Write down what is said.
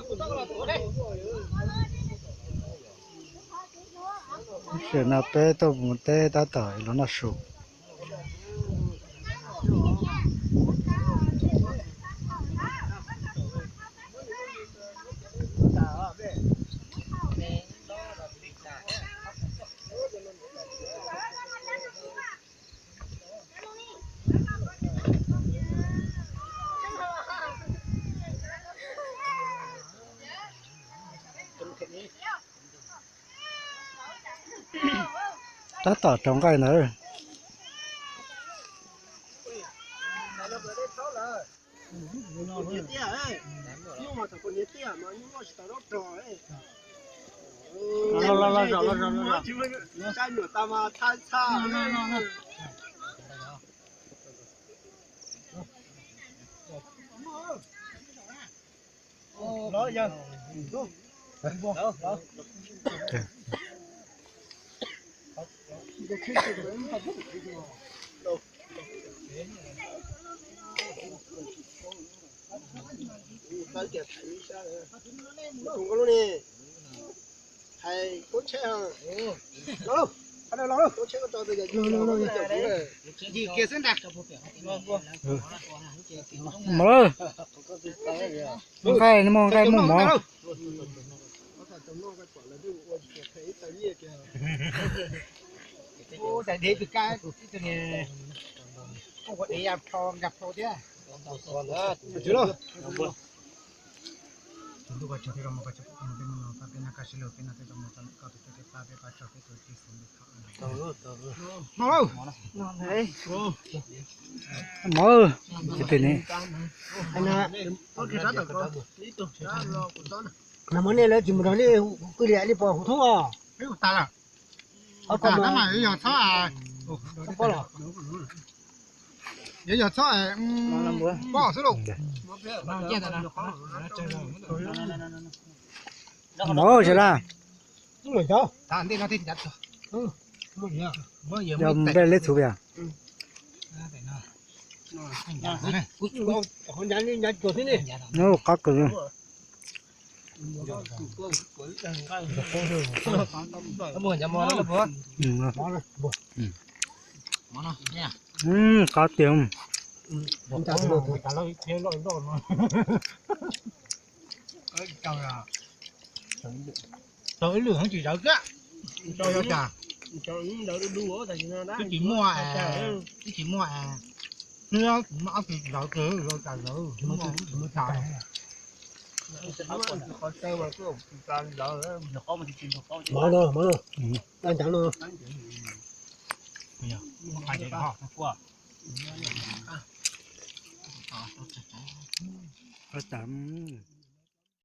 Tam sim no peb tuaj mus teb tab tom los noj su. Tab tom rau nqaij ntawd. Mov, nqaij, nqaij muaj mov. Mov, ces pem ne. Nag hmo nej lawv tsis mus nrog nej pw liam li pos huv thoob os. Yuav yog txhob, yuav yog txhob pob xwb lauj. Mov sawv daws. Yog npej leb txhuv yog. Qab kawg. Qab tiag. Tau ib lwm tsis zawv kab. Twb tsis muaj, twb tsis muaj, hnub ob tsis zawv kawg, zawv tas zawv. Mov no, mov no, daj ncav no.